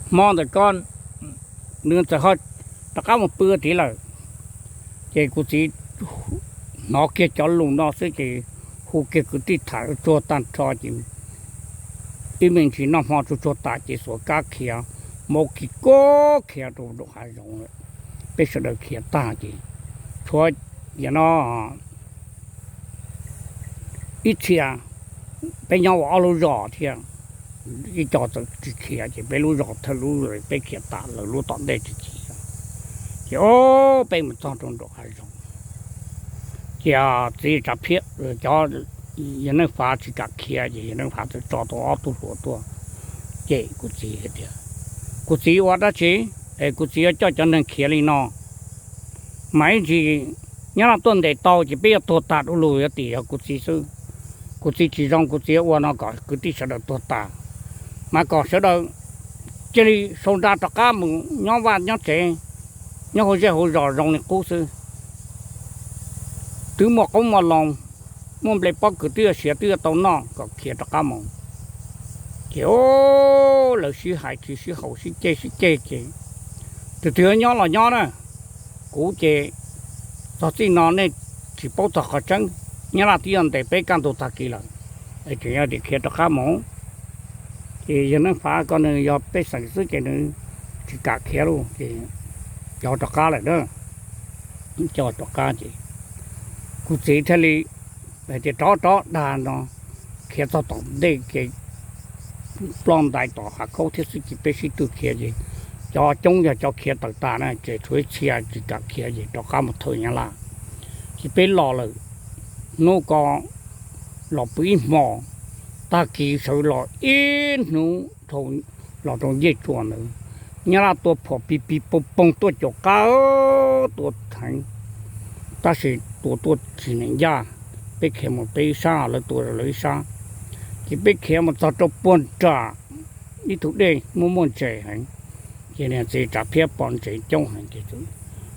hmo ntawd ko nws txawm ho rov qab mus pw tid lawm. Ces kuv txiv hnov kiag cov lus no xwb ces hu kiag kwv tij tham tsuag tag nrho ces ib me ntsis noj hmo tsuag tsuag tas ces xuas kab khiav, mus kis kab khiav rau nram hav zoov. Peb sawv daws khiav tag ces tshuav yam no ib txhia, peb nyob ua ob lub zos thiab, ib co txawm tsis khiav ces peb lub zos thawj lub peb khiav tas, lawv lub tom ntej tsis khiav. Ces o, peb mus txog rau nram hav zoov, ces txiv Tsav Phiab, cov yawg Neej Fav tsis kam khiav ces yawg Neej Fav txawm tso tau ob tug hluas tuaj cem kuv txiv hais tias, Kuv txiv ua dab tsi es kuv txiv yuav coj cov neeg khiav li no? Mas ib ntsis Nyab Laj tuaj ntes tau ces peb yuav tuag tas du lug, yuav tim yog kuv txiv xwb. Kuv txiv tsis zoo, kuv txiv ua no kom kwv tij sawv daws tuag tas, mas kom sawv daws cia li sau nra rov qab mus nyob vaj nyob tsev, nyob hauv zej hauv zos zoo li qub xwb. Twb muaj qoob muaj loo, muaj nplej pob kws twb yuav siav twb yuav tau noj kom khiav rov qab mus. Ces o, lawv sib hais tsis sib haum sib ceg sib ceg ces tus twg nyob los nyob na, kuv ces txog txij no nej tsis paub txog qhov tseeb, Nyab Laj twb yuav ntes peb kaj ntug tag kis lawm, es tseem yuav dim khiav rov qab mus. Ces yawg Neej Fav ko nws yog pej xeem xwb ces nws tsis kam khiav lauj, ces coj rov qab lawm na. Coj rov qab ces kuv txiv thiaj li hais tias, Rov rov dag no, khiav txog tom ntej ces ploj ntais tom hav khaub thiab xwb ces peb sib tw khiav ces cov coob yog cov khiav tawm tas na, ces tshuav ib txhia tsis kam khiav ces rov qab mus thawj Nyab Laj. Ces peb los lawm, hnub ko los pw ib hmo, tag kis sawv los ib hnub dhau los rau Ncej Tsua ntawd, Nyab Laj tua phom pis pis poog poog tuaj caum qab, tua theev, tab sis tua tuaj tsis neem ncaj. Peb khiav mus peb ib sab, lawv tua lawv ib sab, ces peb khiav mus txog rau puag nram ib tug dej muaj muaj ntses heev. Ces niag txiv Tsav Phiab pom ntses coob heev ces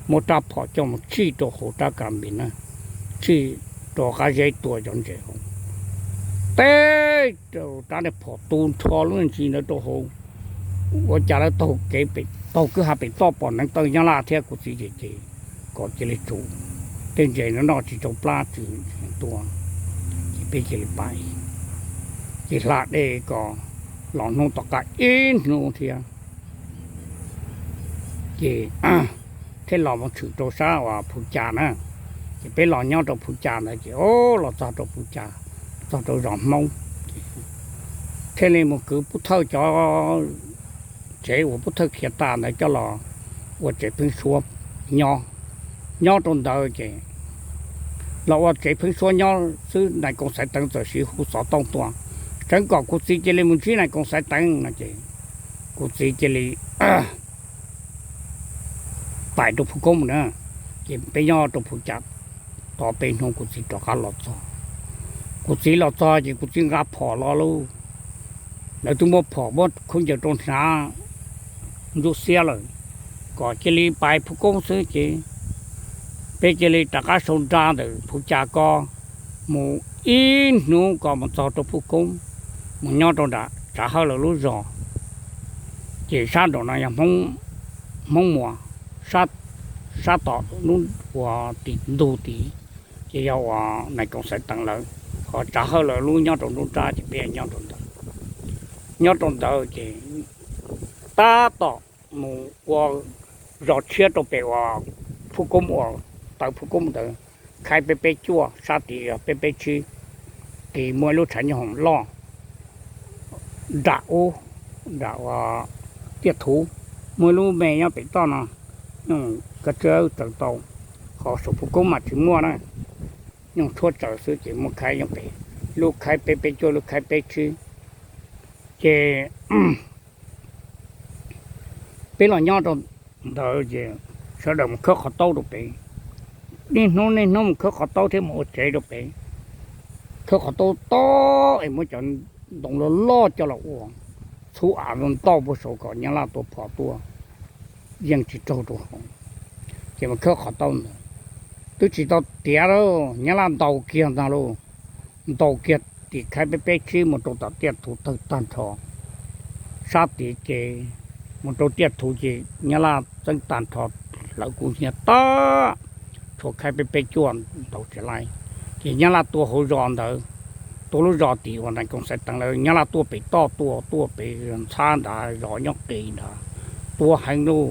muab rab phom coj mus txhij rau hauv rab kas npis na, txhij rau qab zeb tua cov ntses hauv, teb rau rab niag phom tu nrho lub ntsis ntawd rau hauv. Ua cas lawv taug kev, taug kwj ha pem toj pom hneev taw Nyab Laj thiab kuv txiv ces, ces kom cia li tsum. tej ntses no noj tsis tau plab tsis tua, ces peb cia li pais, ces hla dej ko los hnub tom qab ib hnub thiab, ces thiaj los mus tshwm rau sab uas Phu Cas na. Ces peb los nyob rau Phu Cas ntawd ces o, los txog rau Phu Cas, txog rau zos Hmoob, thiaj li mus kwv Pub Thawj cov tsev uas Pub Thawj khiav tas ntawd coj los ua tsev pheeb suab nyob. Nyob rau ntawd ces los ua tsev pheeb suab nyob xwb, nais koom Xaiv Teev txawm siv hu xov tooj tuaj, tseev kom kuv txiv cia li mus ntsib nais koom Xaiv Teev no ces kuv txiv cia li pais rau Phu Koob na. Ces peb nyob rau Phu Cas tau peb hnub kuv txiv rov qab los txog. Kuv txiv los txog ces kuv txiv nqa phom los lauj, lawv twb muab phom muab khaub ncaws rau hnav ntsuj xiab lawm, kom cia li pais Phu Koob xwb ces peb cia li rov qab sau nra ntawm Phu Cas ko mus ib hnub ko mus txog rau Phu Koob, mus nyob rau nram Tsav Hawj lawv lub zos. Ces sab nraum no yog Hmoob Muas, sab tom lub uas tim ntug tid ces yog uas nais koom Xaiv Teev lawv, ho Tsav Hawj lawv lub nyob rau nruab nrab ces peb nyob rau ntawd. Nyob rau ntawd ces tab tom mus ua zos tshiab rau pem uas Phu Koob uas tawv Phu Koob ntawd, khaib peb peb cuaj, sab tid yog peb peb tsib, tid muaj ib lub tshav nyooj hoom loj nram ub, nram uas Tiaj Thuv, muaj ib lub me nyob pem toj no, nyooj kab tsawb tsaws tau, qhov saum Phu Koob mas tsis muaj na, nyooj tshuab tsaws xwb ces muaj khaib nyob pem, lub khaib peb peb cuaj lub khaib peb tsib. Ces peb los nyob rau ntawd ces sawv daws mus khawb qhov taub rau pem, niaj hnub niaj hnub mus khawb qhov taub thiab mus ua tsev rau pem. Khawb qhov taub tob es muab cov ntoo loj loj coj los ua, txhub av ntau puag saud kom nyab laj tua phom tuaj yeej tsis raug rau hauv. Ces mus khawb qhov taub ntawd twb tsis tau tiav lauj, nyab laj ntaus kiag ntag lauj, ntaus kiag tim khaib peb peb tsib mus rau tom Tiaj Thuv tawg tag nrho. Sab tid ces mus rau Tiaj Thuv ces nyab laj txeeb tag nrho, hlawv kub hnyiab tag, tshuav khaib peb peb cuaj ntaus tsis laib. Ces nyab laj tua hauv zos ntawd, tua lub zos tim uas nais koom Xaiv Teev lawv, nyab laj tuaj pem toj tua, tuaj pem ntxhab nrad zos nyob qis nrad, tua heev lauj.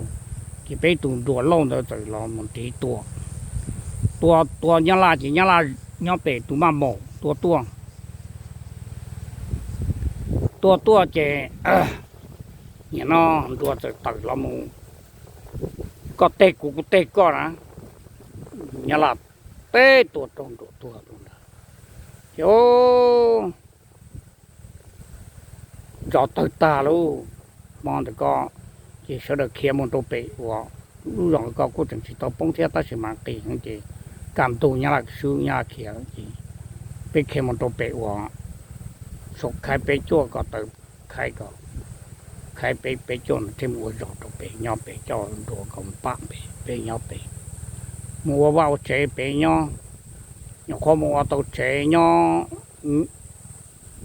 Ces peb tus nruas lauj ntawd txawm los mus ntiv tua, tua tua nyab laj ces nyab laj nyob pem tus maj maum tua tuaj, tua tuaj ces nim no nruas txawm tawm los mus, koj teg kuv kuv teg koj na, nyab laj teb tua rau nruas tuag rau ntawd. Ces zos tawg tag lauj, hmo ntawd ko ces sawv daws khiav mus rau pem uas lub zos ko kuj tseem tsis tau poob thiab tab sis mas qis heev ces kaj ntug nyab laj swb nyab laj khiav ces peb khiav mus rau pem uas saum khaib peb cuaj ko tawm, khaib ko, khaib peb peb cuaj no thiaj mus ua zos rau pem nyob pem coj nruas kom pam pem peb nyob pem, mus ua vaj ua tsev pem nyob. Nyuam qhuav mus ua tau tsev nyob,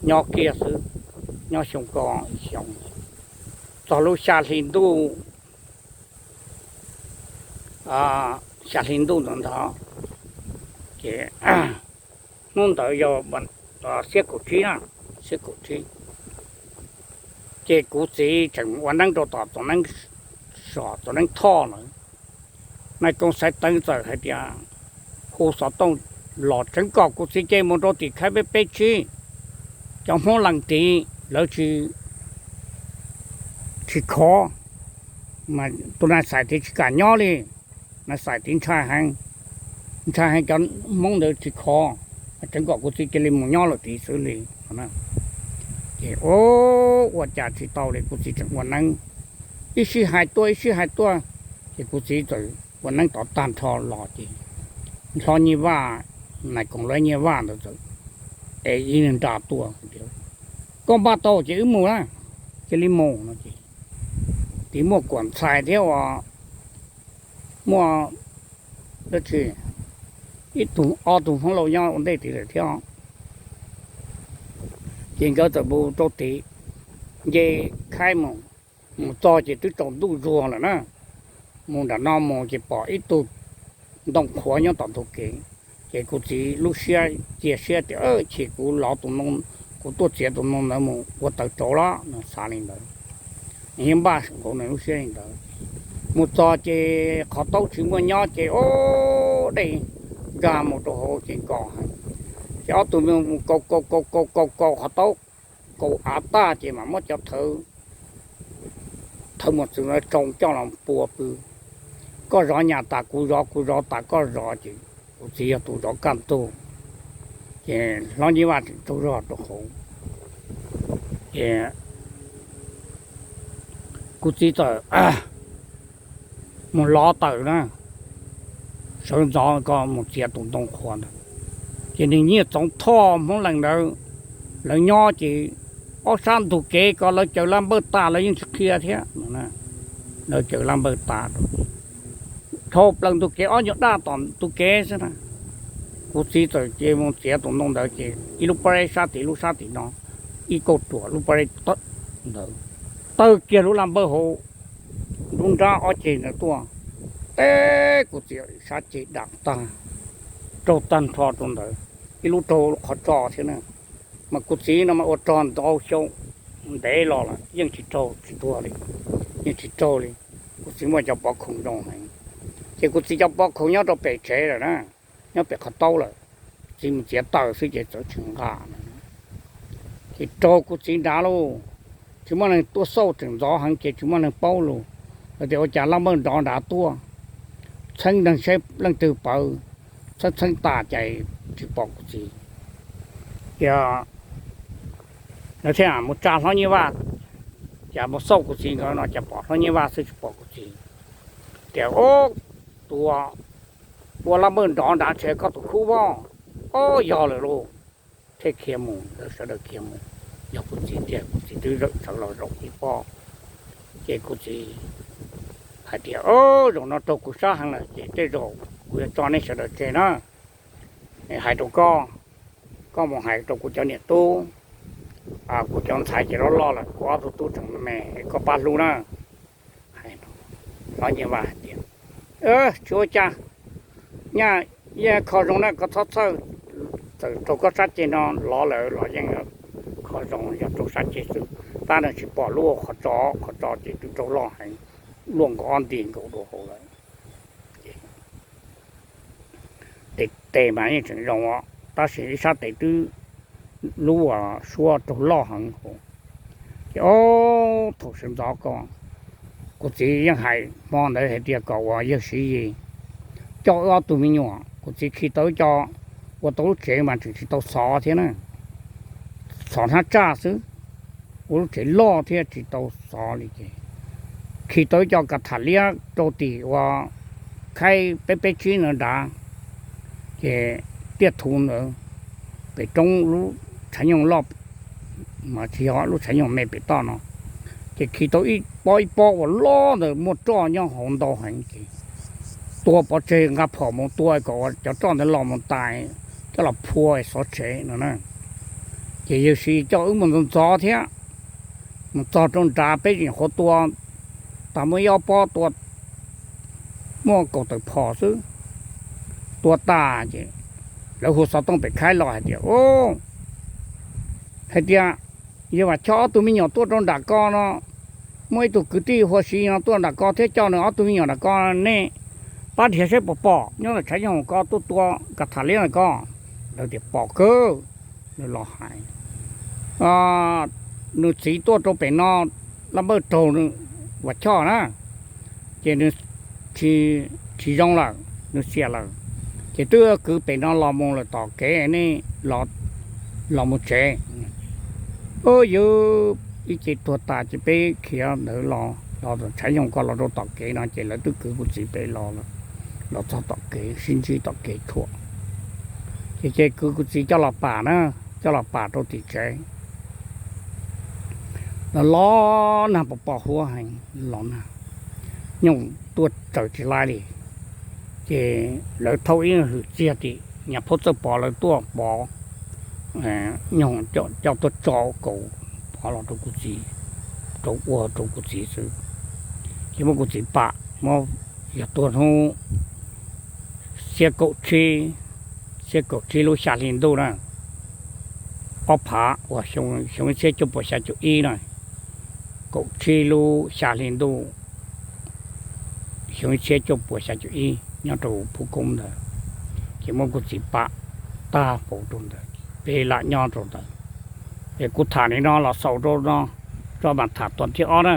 nyob kiag xwb, nyob xyoo ko xyoo, txog lub xya hli ntuj, xya hli ntuj ntawd ntag, ces hnub ntawd yog xiab kaum tsib na, xiab kaum tsib, ces kuv txiv tseem ua neeb rau tom txom neeb, tom txom neeb thoj lawm. Nais koom Xaiv Teev txawm hais tias hu xov tooj los tseev kom kuv txiv ces mus rau tim khaib peb peb tsib, cov Hmoob leej tid lawv tsis, tsis khov, tus nais xais tid tsis kam nyob li, nais xais tid ntshai heev, ntshai heev cov Hmoob ntawd tsis khov, tseev kom kuv txiv cia li mus nyob lawm tid xwb li. Ces ua cas tsis tau li, kuv txiv tseem ua neeb, ib sij hais tuaj ib sij hais tuaj, ces kuv txiv txawm ua neeb tod tag nrho los ces Hlob Nyiaj Vaj, nais koom Hlob Nyiaj Vaj ntawd txawm es ib nra tuaj, koj npaj tau ces wb mus na, cia li mus no ces, tid muaj Kuam Ntxhais thiab uas muaj dab tsi, ib tug ob tug Hmoob Lauj nyob ua ntej tid lawm thiab. Ces nkawd txawm mus rau tid, nce khaib mus, mus txog ces twb tsaus ntuj zuag lawm na. Mus nram no mus ces pom ib tug ntoo qhuav nyob tom ntug kev. Ces kuv txiv lub siab cia siab tias, Chim, kuv lov tus ntoo, kuv tuaj txiav tus ntoo ntawd mus ua taws rauv los, nws xav li ntawd. Nws yeej npaj nkaus nws lub siab li ntawd. Mus txog ces qhov taub tsis muaj nyob ces, o, dej nkag mus rau hauv ces nkos heev. Ces ob tug me mus kaus kaus kaus kaus kaus kaus qhov taub, kaus av tag ces mam muab cov thawv, thawv mos txwv ntawd tsoo coj los pua pw. Koj zov nyas tas kuv zov, kuv zov tas koj zov, ces kuv txiv yog tus zov kaj ntug. Ces hlob Nyiaj Vaj tseem tsaug zog rau hauv. Ces kuv txiv txawm mus lov taws na, sawv ntxov ko mus txiav tus ntoo qhuav ntawd. Ces niag Nyiaj Txoov Thoj Hmoob Lees ntawd, lawv nyob ces ob sab ntug kev ko lawv caws laj npawj tas lawv yeej tsis qhia thiab. Lawv caws laj npawj tas rau, dhau plaws ntug kev ob nyuag daj tom ntug kev xwb na. Kuv txiv txawm ces mus txiav tus ntoo ntawd ces ib lub pob zeb sab tim lub sab tim no, ib kauj ruam lub pob zeb ntawd, tawg kiag lub laj npawj hauv nruab nrab ob ceg ntawd tuaj, teb kuv txiv sab ceg dam tag, raug tag nrho rau ntawd, ib lub raug qhov tso thiab na. Mas kuv txiv no mas ua rog ntau xyoo ntev los lawm yeej tsis raug tsis tuag li, yeej tsis raug li. Kuv txiv muaj cov pov khoom zoo heev, ces kuv txiv cov pov khoom nyob rau pem tsev lawm na, nyob pem qhov taub lawm. Kuv txiv mus txiav taws xwb ces txawv tsis nqa. Ces raug kuv txiv nrad lauj, tsis muaj neeg tuaj xauj, tseem ntxov heev ces tsis muaj neeg paub lus. Lawv tias ua cas laj npawj nrov nrad tuaj, txheeb neeg seb leej twg pawv, txheeb txheeb tas ces tsis pom kuv txiv. Ces lawv thiaj mus tsa hlob Nyiaj Vaj, cas mus xauj kuv txiv nkawd no cas pom hlob Nyiaj Vaj xwb tsis pom kuv txiv. Tias, Ub, tus ua laj npawj nrov nrad tsis yog koj tus khub pob? Ob, yog lawm lauj. Thiaj khiav mus, lawv sawv daws khiav mus, yog kuv txiv tiag, kuv txiv twb sawv los zaum ib pob. Ces kuv txiv hais tias, Zaum no raug kuv sab heev lawm ces tej zaum kuv yuav tso nej sawv daws tseg na. Hais rau koj, koj mus hais rau kuv cov niam tub, kuv cov ntxhais ces loj loj lawm, kuv ob tug tub tseem me, koj pab hlub na. Hlob Nyiaj Vaj hais tias, Tsis ua cas, nyaj yeej kho zoo na, koj txhob txhawj. Txawm raug koj sab ceg no lov lawm los yeej kho zoo, yog raug sab ceg xwb, tab neeg tsis pom lub qhov tso, qhov tso ces twb raug loj heev, luaj nkaus ob nti nkaus dua hauv lawm. Tes, tes mas yeej tseem zoo os, tab sis ib sab tes twb lub suab raug loj heev hauv. Ces ob, thaum sawv ntxov ko, kuv txiv yeej hais hmo ntawd hais tias kom ua yawg Siv Yis coj wb ob tug me nyuam, kuv txiv khi tau wb cov, ua tau lub tsev mas tseem tsis tau xov thiab na, xov hnab tsaj xwb, ua lub tsev loj thiab tsis tau xov li ces khi tau wb cov kav tham liab rau tim ua khaib peb peb tsib ntawd nrad, ces tiaj thuv ntawd, pem roob lub tshav nyoog loj, mas tsis yog, lub tshav nyoog me pem toj no, ces khi tau ib pob ib pob uas loj ntawd muaj roj nyob hauv ntau heev ces tua pov tseg nqa phom mus tua kom cov roj ntawd los mus tais, coj los phua xov tsev no na. Ces yawg Siv Yis coj wb mus ntxov ntxov thiab, mus txog rau nrad peb tseem qhuav tua tag muaj ib ob pob, tua muaj kaum tawm phom xwb. Tua tas ces lawv hu xov tooj pem khaib los hais tias, hais tias yawg Vam Choj ob tug me nyuam tuaj rau nram ko no, muaj ib tug kwv tij hu ua Siv no tuaj nram ko thiab coj nws ob tug me nyuam nram ko, nej pab dhia seb puas pom, nyob ntawm tshav nyoog ko tuaj tua kav tham liab ntawm ko. Lawv tias pom kawg. Lawv los hais, nws txiv tuaj rau pem no, laj npawj raug Vam Choj na, ces nws tsis zoo lawm, nws xiam lawm, ces twb kwv pem no los mus lawm tom kev, nej los mus tsev. Ub, yog ib ce tuag tas ces peb khiav ntawd los, los tshav nyoog ko los rau tom kev no ces lawv twb kwv kuv txiv pem los, los txog tom kev sib ntsib tom kev tshuam. Ces, ces kwv kuv txiv coj los pam na, coj los pam rau tim tsev. Los los nag pos pos huab heev, los nag, nyooj tuaj tsaws tsis laib li. Ces lawv thauj ib hwm txiag tim Nyab Phab Txawj Pov, lawv tuaj pov nyooj coj tuaj tso kaus pov los rau kuv txiv, rau ua rau kuv txiv xwb. Ces muab kuv txiv pam, muab, yog tuag hnub Xiab kaum tsib, xiab kaum tsib lub xya hli ntuj na, ob phav uas xyoo ib txhiab cuaj puas xya caum ib na, kaum tsib lub xya hli ntuj, xyoo ib txhiab cuaj puas xya caum ib nyob rau Phub Koob ntawd, ces muab kuv txiv pam tag pauv rau ntawd, peb lam nyob rau ntawd. Es kuv tham li no los xaus rau no, tso mas tham tuas thib ob na.